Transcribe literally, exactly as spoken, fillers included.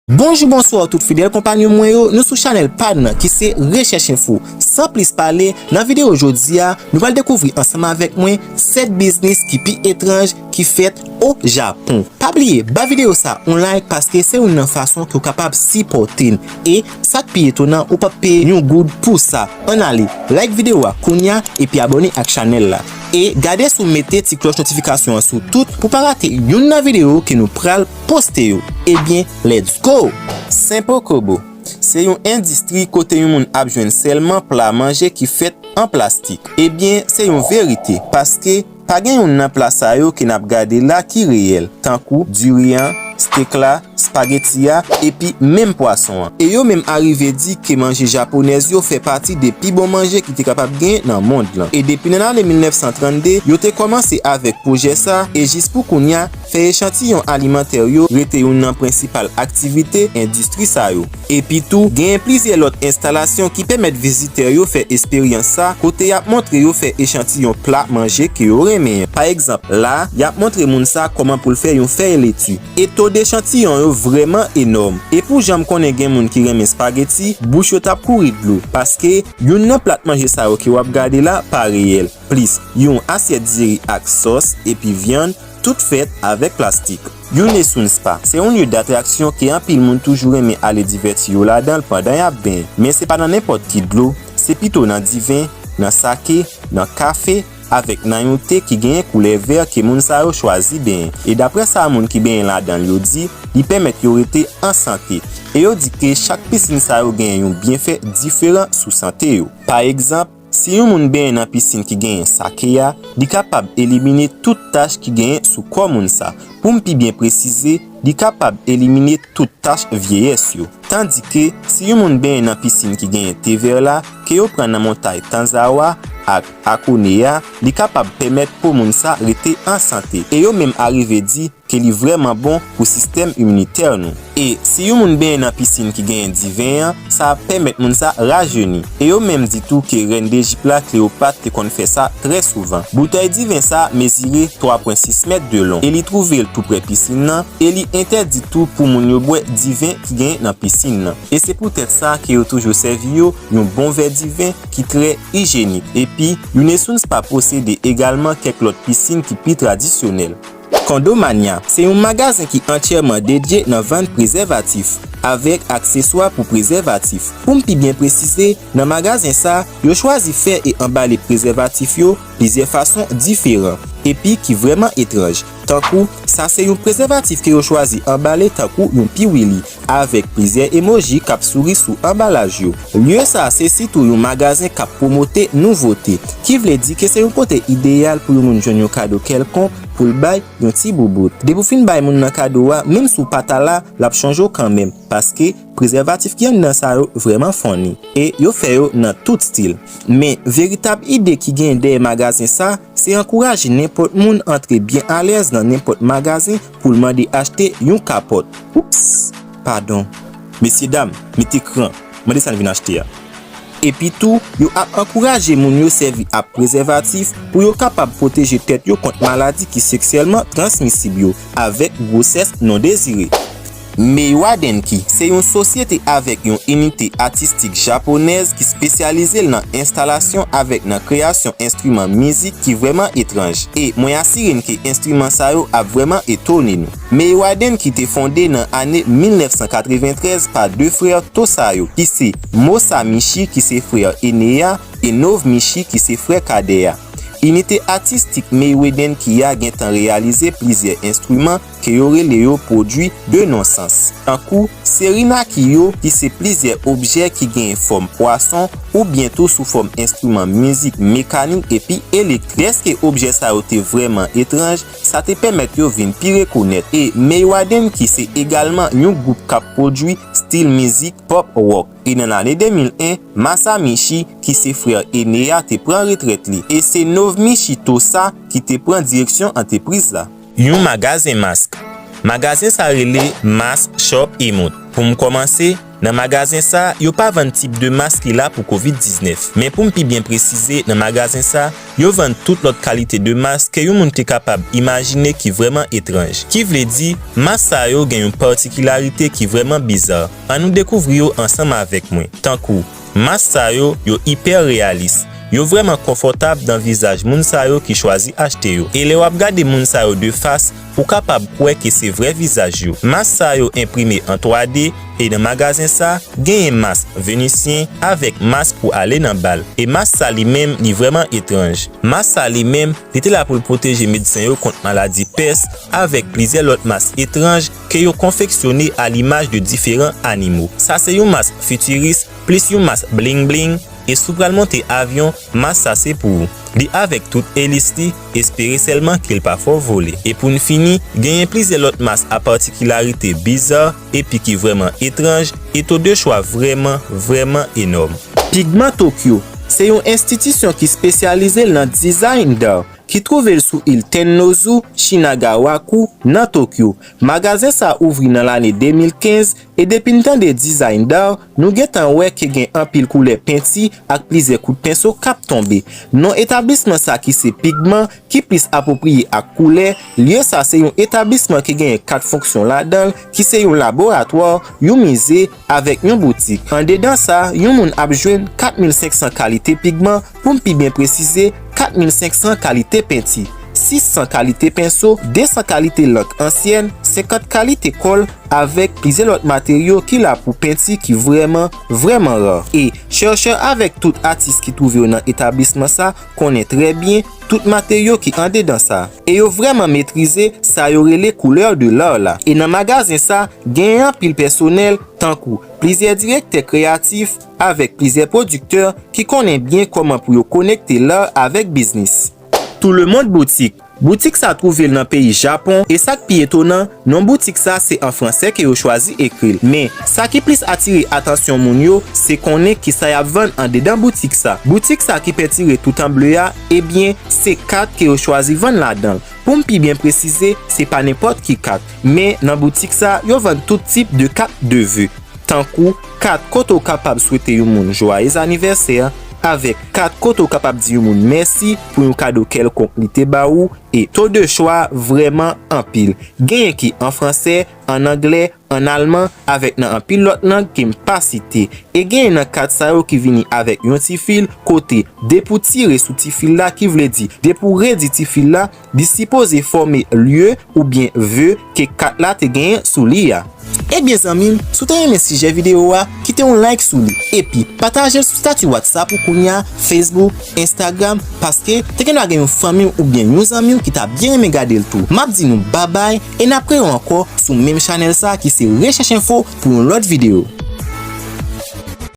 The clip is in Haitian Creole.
Bonjou, bonswa tout fidèl konpanyon mwen yo, nou sou chanèl pa n nan ki se Rechèch Enfo. San plis pale, nan videyo jodi a, nou pral dekouvri ansanm avèk mwen sèt biznis ki pi etranj ki fèt o Japon. Pa bliye, ba videyo sa yon like paske se youn nan fason ke w kapab sipòte n. E sa k pi etonan, ou p ap peye yon goud pou sa. Ann ale, like videyo a kounye a epi abòne ak chanèl la. E gade si w mete ti klòch notifikasyon an sou tout pou pa rate youn nan videyo ke nou pral poste yo. Ebyen, let's go! Senpo Kobo se yon endistri kote yon moun ap jwenn sèlman pla manje ki fèt an plastik. Ebyen, se yon verite, paske pa gen youn nan pla sa yo ke n ap gade la ki reyèl, tankou diri an, stek la, spageti a, epi menm pwason an. E yo menm arive di ke manje japonèz yo fè pati de pi bon manje ki te kapab genyen nan mond lan. E depi nan ane mil nèf san trannde, yo te kòmanse avèk pwojè sa, e jis pou kounye a, fè echantiyon alimantè yo rete youn nan prensipal aktivite endistri sa yo. Epi tou, genyen plizyè lòt enstalasyon ki pèmèt vizitè yo fè esperyans sa, kote y ap montre yo fè echantiyon pla manje ke yo renmen an. Pa egzanp, la, y ap montre moun sa kòman pou l fè yon fèy leti. E to dechantiyon yo vrèman enòm. E pou jan m konnen gen moun ki renmen spageti, bouch yo t ap kouri dlo, paske youn nan plat manje sa yo ke w ap gade la pa reyèl. Plis, yon asyèt diri ak sòs, epi vyann, tout fèt avèk plastik. Yunesun Spa se yon lye datraksyon ke anpil moun toujou renmen ale divèti yo ladan l pandan y ap benyen. Men se pa nan nenpòt ki dlo, se pito nan diven, nan sake, nan kafe, avèk nan yon te ki genyen koulè vè ke moun sa yo chwazi benyen. E daprè sa moun ki benyen ladan l yo di, li pèmèt yo rete an sante. E yo di ke chak pisin sa yo genyen yon byenfè diferan sou sante yo. Pa egzanp, si yon moun benyen nan pisin ki genyen sake a, li kapab elimine tout tach ki genyen sou kò moun sa. Pou m pi byen presize, li kapab elimine tout tach vyeyès yo. Tandike, si yon moun benyen nan pisin ki genyen te vè la, ke yo pran nan montay Tanzawa ak Hakone a, li kapab pèmèt po moun sa rete an sante. E yo menm arive di ke li vrèman bon pou sistèm iminitè nou. E si yon moun benyen nan pisin ki genyen diven an, sa ap pèmèt moun sa rajeni. E yo menm di tou ke rèn Dejip la, Kleyopat, te konn fè sa trè souvan. Boutèy diven sa mezire twa pwen sis mèt de lon, e li twouve l tou prè pisin nan, e li entèdi tou pou moun yo bwè diven ki genyen nan pisin nan. E se poutèt sa ke yo toujou sèvi yo yon bon vè diven ki trè ijenik. Epi, Yunesun Spa posede egalman kèk lòt pisin ki pi tradisyonèl. Kondomanya se yon magazen ki antyèman dedye nan vann prezèvatif, avèk akseswa pou prezèvatif. Pou m pi byen presize, nan magazen sa, yo chwazi fè e anbale prezèvatif yo plizyè fason diferan, epi ki vrèman etranj. Tankou, sa se yon prezèvatif ke yo chwazi anbale tankou yon piwili, avèk plizyè emoji k ap souri sou anbalaj yo. Lye sa a se sitou yon magazen k ap pwomote nouvote, ki vle di ke se yon kote ideyal pou yon moun jwenn yon kado kèlkonk pou l bay yon ti boubout. Depi w fin bay moun nan kado a, menm si w pa ta la, l ap chonje w kanmenm, paske prezèvatif ki anndan sa yo vrèman funny, e yo fè yo nan tout stil. Men veritab ide ki genyen dèyè magazen sa, se ankouraje nenpòt moun antre byen alèz nan nenpòt magazen pou l mande achte yon kapòt. Oups, padon. Mesyedam, mete kran, mande sa n vin achte a. Epi tou, yo ap ankouraje moun yo sèvi ak prezèvatif pou yo kapab pwoteje tèt yo kont maladi ki seksyèlman transmisib yo, avèk gwosès non dezire. Meiwa Denki se yon sosyete avèk yon inite atistik japonèz ki espesyalize l nan enstalasyon avèk nan kreyasyon enstriman mizik ki vrèman etranj. E mwen asire n ke enstriman sa yo ap vrèman etone nou. Meiwa Denki te fonde nan ane mil nèf san katreventrèz pa de frè Tosayo, ki se Mosamichi, ki se frè ene a, e Novemichi, ki se frè kadè a. Inite atistik Meiwa Denki a gentan reyalize plizyè enstriman ke yo rele yo pwodui de non sans, tankou seri nakiyo, ki se plizyè objè ki genyen fòm pwason oubyen tou sou fòm enstriman mizik mekanik epi elektrik. Dèske objè sa yo te vrèman etranj, sa te pèmèt yo vin pi rekonèt. E Meiwa Denki se egalman yon gwoup k ap pwodui stil mizik pop rock. E nan lane de mil en, Masamichi, ki se frè ene a, te pran retrèt li. E se Novemichi Tosa ki te pran direksyon antrepriz la. Yon magazen mask. Magazen sa rele Mask Shop Emot. Pou m kòmanse, Nan magazen sa, yo pa vann tip de mas ki la pou kovid diznèf. Men pou m pi byen presize, nan magazen sa, yo vann tout lòt kalite de mas ke yon moun te kapab imajine ki vrèman etranj. Ki vle di, mas sa yo gen yon patikilarite ki vrèman biza. Ann nou dekouvri yo ansanm avèk mwen. Tankou, mas sa yo, yo ipè reyalis. Yo vrèman konfòtab nan vizaj moun sa yo ki chwazi achte yo. E lè w ap gade moun sa yo de fas, ou kapab kwè ke se vrè vizaj yo. Mas sa yo enprime an twa D e nan magazen sa, genyen mas venisyen avèk mas pou ale nan bal. E mas sa li menm, li vrèman etranj. Mas sa li menm, li te la pou l pwoteje medsen yo kont maladi pès avèk plizyè lòt mas etranj ke yo konfeksyone a limaj de diferan animo. Sa se yon mas fitiris plis yon mas bling bling, e si w pral monte avyon, mas sa se pou ou. Li avèk tout elis li, espere sèlman ke l pa fè w vole. E pou n fini, genyen plizyè lòt mas a patikilarite biza epi ki vrèman etranj, e to de chwa vrèman, vrèman enòm. Pigman Tokyo se yon enstitisyon ki espesyalize l nan dizayn d'art, ki twouve l sou il Tennozu Shinagawaku nan Tokyo. Magazen sa ouvri nan lane de mil kenz, e depi n tande dizayn d'art, nou gentan wè ke gen anpil koulè penti ak plizyè kout penso k ap tonbe. Non etablisman sa ki se Pigman, ki plis apwopriye ak koulè, lye sa se yon etablisman ki genyen kat fonksyon ladan l, ki se yon laboratwa, yon mize, avèk yon boutik. Andedan sa, yon moun ap jwenn kat mil senk san kalite pigman, pou m pi byen presize, kat mil senk san kalite penti, sis san kalite penso, de san kalite lank ansyèn, senkant kalite kòl, avèk plizyè lòt materyo ki la pou penti ki vrèman, vrèman ra. E chèchè avèk tout atis ki twouve yo nan etablisman sa konnen trè byen tout materyo ki andedan sa. E yo vrèman metrize sa yo rele couleur de l'art la. E nan magazen sa, genyen anpil pèsonèl, tankou plizyè direktè kreyatif avèk plizyè pwodiktè ki konnen byen kòman pou yo konekte l'art avèk biznis. Tout le monde boutique. Boutik sa twouve l nan peyi Japon, e sa k pi etonan, non boutik sa se an fransè ke yo chwazi ekri l. Men, sa ki plis atire atansyon moun yo, se konnen kisa y ap vann andedan boutik sa. Boutik sa ki pentire tout an ble a, ebyen, se kat ke yo chwazi vann ladan l. Pou m pi byen presize, se pa nenpòt ki kat, men nan boutik sa, yo vann tout tip de kat de ve. Tankou kat kote w kapab swete yon moun jwayez anivèsè, avèk kat kote w kapab di yon moun mèsi pou yon kado kèlkonk li te ba ou, e to de chwa vrèman anpil. Genyen ki an fransè, an anglè, an alman, avèk nan anpil lòt lang ke m pa site. E genyen nan kat sa yo ki vini avèk yon ti fil kote depi w tire sou ti fil la, ki vle di depi w redi ti fil la, li sipoze fòme lye oubyen ve ke kat la te genyen sou li a. Ebyen zanmi m, si w te renmen sijè videyo a, kite yon like sou li. Epi, pataje l sou stati WhatsApp ou kounye a, Facebook, Instagram, paske te gen dwa gen yon fanmi w oubyen yon zanmi w ki ta byen renmen gade l tou. M ap di nou babay e n ap rewè ankò sou menm chanèl sa ki se Rechèch Enfo pou yon lòt videyo.